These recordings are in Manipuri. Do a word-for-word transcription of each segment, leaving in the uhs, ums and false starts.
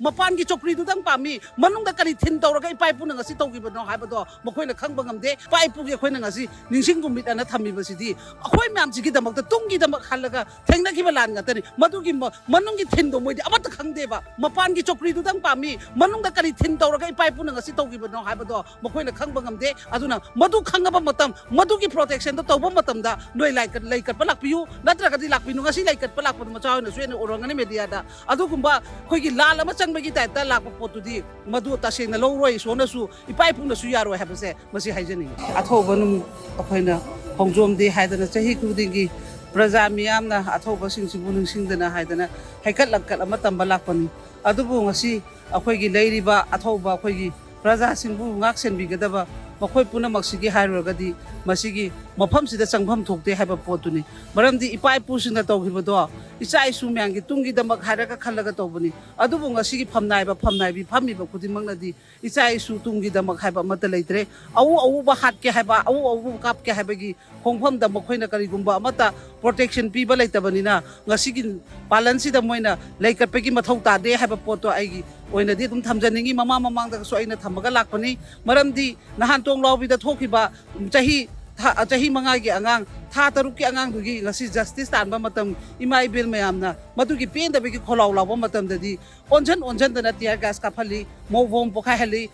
ꯃꯄꯥꯟꯒꯤ ꯆꯧꯀ꯭ꯔꯤꯗꯨꯗꯪ ꯄꯥꯝꯃꯤ, ꯃꯅꯨꯡꯗ ꯀꯔꯤ ꯊꯤꯟ ꯇꯧꯔꯒ ꯏꯄꯥ ꯏꯄꯨꯅ ꯉꯁꯤ ꯇꯧꯈꯤꯕꯅꯣ ꯍꯥꯏꯕꯗꯣ ꯃꯈꯣꯏꯅ ꯈꯪꯕ ꯉꯝꯗꯦ꯫ ꯏꯄꯥ ꯏꯄꯨꯒꯤ ꯑꯩꯈꯣꯏꯅ ꯉꯁꯤ ꯅꯤꯡꯁꯤꯡ ꯅꯨꯃꯤꯠ ꯑꯅ ꯊꯝꯃꯤꯕꯁꯤꯗꯤ ꯑꯩꯈꯣꯏ ꯃꯌꯥꯝꯁꯤꯒꯤꯗꯃꯛꯇ, ꯇꯨꯡꯒꯤꯗꯃꯛ ꯈꯜꯂꯒ ꯊꯦꯡꯅꯈꯤꯕ ꯂꯥꯟ ꯉꯥꯛꯇꯅꯤ꯫ ꯃꯗꯨꯒꯤ ꯃ-, ꯃꯅꯨꯡꯒꯤ ꯊꯤꯟꯗꯣ ꯃꯣꯏꯗꯤ ꯑꯃꯠꯇ ꯈꯪꯗꯦꯕ꯫ ꯃꯄꯥꯟꯒꯤ ꯆꯧꯀ꯭ꯔꯤꯗꯨꯗꯪ ꯄꯥꯝꯃꯤ, ꯃꯅꯨꯡꯗ ꯀꯔꯤ ꯊꯤꯟ ꯇꯧꯔꯒ ꯏꯄꯥ ꯏꯄꯨꯅ ꯉꯁꯤ ꯇꯧꯈꯤꯕꯅꯣ ꯍꯥꯏꯕꯗꯣ ꯃꯈꯣꯏꯅ ꯈꯪꯕ ꯉꯝꯗꯦ꯫ ꯑꯗꯨꯅ ꯃꯗꯨ ꯈꯪꯉꯕ ꯃꯇꯝ, ꯃꯗꯨꯒꯤ ꯄ꯭ꯔꯣꯇꯦꯛꯁꯟꯗꯣ ꯇꯧꯕ ꯃꯇꯝꯗ ꯅꯣꯏ ꯂꯥꯏ ꯀꯠ-, ꯂꯩ ꯀꯠꯄ ꯂꯥꯛꯄꯤꯌꯨ, ꯅꯠꯇ꯭ꯔꯒꯗꯤ ꯂꯥꯛꯄꯤꯅꯨ꯫ ꯉꯁꯤ ꯂꯩ ꯀꯠꯄ ꯂꯥꯛꯄꯗꯣ ꯃꯆꯥ ꯍꯣꯏꯅꯁꯨ ꯍꯦꯟꯅ ꯎꯔꯝꯒꯅꯤ ꯃꯦꯗꯤꯌꯥꯗ꯫ ꯑꯗꯨꯒꯨꯝꯕ ꯑꯩꯈꯣꯏꯒꯤ ꯂꯥꯟ ꯑꯃ ꯆꯪꯕꯒꯤ ꯇꯥꯏꯞꯇ ꯂꯥꯛꯄ ꯄꯣꯠꯇꯨꯗꯤ ꯃꯗꯨ ꯇꯁꯦꯡꯅ ꯂꯧꯔꯣꯏ, ꯏꯁꯣꯔꯅꯁꯨ, ꯏꯄꯥ ꯏꯄꯨꯅꯁꯨ ꯌꯥꯔꯣꯏ ꯍꯥꯏꯕꯁꯦ ꯃꯁꯤ ꯍꯥꯏꯖꯅꯤꯡꯉꯤ꯫ ꯑꯊꯧꯕ ꯅꯨꯃꯤꯠ ꯑꯩꯈꯣꯏꯅ ꯈꯣꯡꯖꯣꯝ ꯗꯦ ꯍꯥꯏꯗꯅ ꯆꯍꯤ ꯈꯨꯗꯤꯡꯒꯤ ꯄ꯭ꯔꯖꯥ ꯃꯤꯌꯥꯝꯅ ꯑꯊꯧꯕꯁꯤꯡꯁꯤꯕꯨ ꯅꯤꯡꯁꯤꯡꯗꯅ ꯍꯥꯏꯗꯅ ꯍꯩꯀꯠ ꯂꯪꯀꯠ ꯑꯃ ꯇꯝꯕ ꯂꯥꯛꯄꯅꯤ꯫ ꯑꯗꯨꯕꯨ ꯉꯁꯤ ꯑꯩꯈꯣꯏꯒꯤ ꯂꯩꯔꯤꯕ ꯑꯊꯧꯕ ꯑꯩꯈꯣꯏꯒꯤ ꯄ꯭ꯔꯖꯥꯁꯤꯡꯕꯨ ꯉꯥꯛ ꯁꯦꯟꯕꯤꯒꯗꯕ, ꯃꯈꯣꯏ ꯄꯨꯝꯅꯃꯛꯁꯤꯒꯤ ꯍꯥꯏꯔꯨꯔꯒꯗꯤ ꯃꯁꯤꯒꯤ ꯃꯐꯝꯁꯤꯗ ꯆꯪꯐꯝ ꯊꯣꯛꯇꯦ ꯍꯥꯏꯕ ꯄꯣꯠꯇꯨꯅꯤ꯫ ꯃꯔꯝꯗꯤ ꯏꯄꯥ ꯏꯄꯨꯁꯤꯡꯅ ꯇꯧꯈꯤꯕꯗꯣ ꯏꯆꯥ ꯏꯁꯨ ꯃꯌꯥꯝꯒꯤ ꯇꯨꯡꯒꯤꯗꯃꯛ ꯍꯥꯏꯔꯒ ꯈꯜꯂꯒ ꯇꯧꯕꯅꯤ꯫ ꯑꯗꯨꯕꯨ ꯉꯁꯤꯒꯤ ꯐꯝꯅꯥꯏꯕ ꯐꯝꯅꯥꯏꯕꯤ ꯐꯝꯃꯤꯕ ꯈꯨꯗꯤꯡꯃꯛꯅꯗꯤ ꯏꯆꯥ ꯏꯁꯨ ꯇꯨꯡꯒꯤꯗꯃꯛ ꯍꯥꯏꯕ ꯑꯃꯠꯇ ꯂꯩꯇ꯭ꯔꯦ꯫ ꯑꯎ ꯑꯎꯕ ꯍꯥꯠꯀꯦ ꯍꯥꯏꯕ, ꯑꯎ ꯑꯎꯕ ꯀꯥꯞꯀꯦ ꯍꯥꯏꯕꯒꯤ ꯈꯣꯡꯐꯝꯗ ꯃꯈꯣꯏꯅ ꯀꯔꯤꯒꯨꯝꯕ ꯑꯃꯠꯇ ꯄ꯭ꯔꯣꯇꯦꯛꯁꯟ ꯄꯤꯕ ꯂꯩꯇꯕꯅꯤꯅ ꯉꯁꯤꯒꯤ ꯄꯥꯂꯟꯁꯤꯗ ꯃꯣꯏꯅ ꯂꯩꯀꯠꯄꯒꯤ ꯃꯊꯧ ꯇꯥꯗꯦ ꯍꯥꯏꯕ ꯄꯣꯠꯇꯣ ꯑꯩꯒꯤ ꯑꯣꯏꯅꯗꯤ ꯑꯗꯨꯝ ꯊꯝꯖꯅꯤꯡꯉꯤ꯫ ꯃꯃꯥꯡ ꯃꯃꯥꯡꯗꯁꯨ ꯑꯩꯅ ꯊꯝꯃꯒ ꯂꯥꯛꯄꯅꯤ꯫ ꯃꯔꯝꯗꯤ ꯅꯍꯥꯟ ꯇꯣꯡꯂꯥꯎꯕꯤꯗ ꯊꯣꯛꯈꯤꯕ ꯆꯍꯤ ꯊꯥ-, ꯆꯍꯤ ꯃꯉꯥꯒꯤ ꯑꯉꯥꯡ, ꯊꯥ ꯇꯔꯨꯛꯀꯤ ꯑꯉꯥꯡꯗꯨꯒꯤ ꯉꯁꯤ ꯖꯁꯇꯤꯁ ꯇꯥꯟꯕ ꯃꯇꯝ, ꯏꯃꯥ ꯏꯕꯦꯜ ꯃꯌꯥꯝꯅ ꯃꯗꯨꯒꯤ ꯄꯦꯟꯗꯕꯒꯤ ꯈꯣꯜꯂꯥꯎ ꯂꯥꯎꯕ ꯃꯇꯝꯗꯗꯤ ꯑꯣꯟꯁꯟ ꯑꯣꯟꯁꯟꯗꯅ tear gas ꯀꯥꯞꯍꯜꯂꯤ, ꯃꯣ ꯕꯣꯝ ꯄꯣꯈꯥꯏꯍꯜꯂꯤ,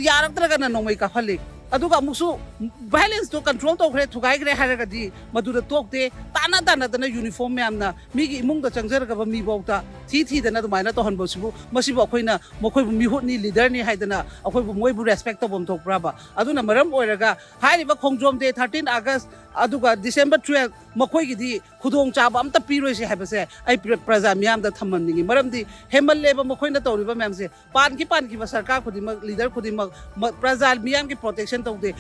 ꯌꯥꯔꯛꯇ꯭ꯔꯒꯅ ꯅꯣꯡꯃꯩ ꯀꯥꯞꯍꯜꯂꯤ꯫ ꯑꯗꯨꯒ ꯑꯃꯨꯛꯁꯨ ꯚꯥꯏꯂꯦꯟꯁꯇꯣ ꯀꯟꯇ꯭ꯔꯣꯜ ꯇꯧꯈ꯭ꯔꯦ, ꯊꯨꯒꯥꯏꯈ꯭ꯔꯦ ꯍꯥꯏꯔꯒꯗꯤ ꯃꯗꯨꯗ ꯇꯣꯛꯇꯦ, ꯇꯥꯟꯅ ꯇꯥꯟꯅꯗꯅ ꯌꯨꯅꯤꯐꯣꯔꯝ ꯃꯌꯥꯝꯅ ꯃꯤꯒꯤ ꯏꯃꯨꯡꯗ ꯆꯪꯖꯔꯒꯕ ꯃꯤꯐꯥꯎꯗ ꯊꯤ ꯊꯤꯗꯅ ꯑꯗꯨꯃꯥꯏꯅ ꯇꯧꯍꯟꯕꯁꯤꯕꯨ, ꯃꯁꯤꯕꯨ ꯑꯩꯈꯣꯏꯅ ꯃꯈꯣꯏꯕꯨ ꯃꯤꯍꯨꯠꯅꯤ, ꯂꯤꯗꯔꯅꯤ ꯍꯥꯏꯗꯅ ꯑꯩꯈꯣꯏꯕꯨ, ꯃꯣꯏꯕꯨ ꯔꯦꯁꯄꯦꯛ ꯇꯧꯐꯝ ꯊꯣꯛꯄ꯭ꯔꯕ? ꯑꯗꯨꯅ ꯃꯔꯝ ꯑꯣꯏꯔꯒ ꯍꯥꯏꯔꯤꯕ ꯈꯣꯡꯖꯣꯝ ꯗꯦ, thirteen August, ꯑꯗꯨꯒ December twelve, ꯃꯈꯣꯏꯒꯤꯗꯤ ꯈꯨꯗꯣꯡꯆꯥꯕ ꯑꯝꯇ ꯄꯤꯔꯣꯏꯁꯦ ꯍꯥꯏꯕꯁꯦ ꯑꯩ ꯄ꯭ꯔ-, ꯄ꯭ꯔꯖꯥ ꯃꯤꯌꯥꯝꯗ ꯊꯝꯍꯟꯅꯤꯡꯉꯤ꯫ ꯃꯔꯝꯗꯤ ꯍꯦꯟꯃꯜꯂꯦꯕ ꯃꯈꯣꯏꯅ ꯇꯧꯔꯤꯕ ꯃꯌꯥꯝꯁꯦ꯫ ꯄꯥꯟꯈꯤ ꯄꯥꯟꯈꯤꯕ ꯁꯔꯀꯥꯔ ꯈꯨꯗꯤꯡꯃꯛ, ꯂꯤꯗꯔ ꯈꯨꯗꯤꯡꯃꯛ, ꯃ-, ꯄ꯭ꯔꯖꯥ ꯃꯤꯌꯥꯝꯒꯤ ꯄ꯭ꯔꯣꯇꯦꯛꯁꯟ ꯇꯧꯗꯦ꯫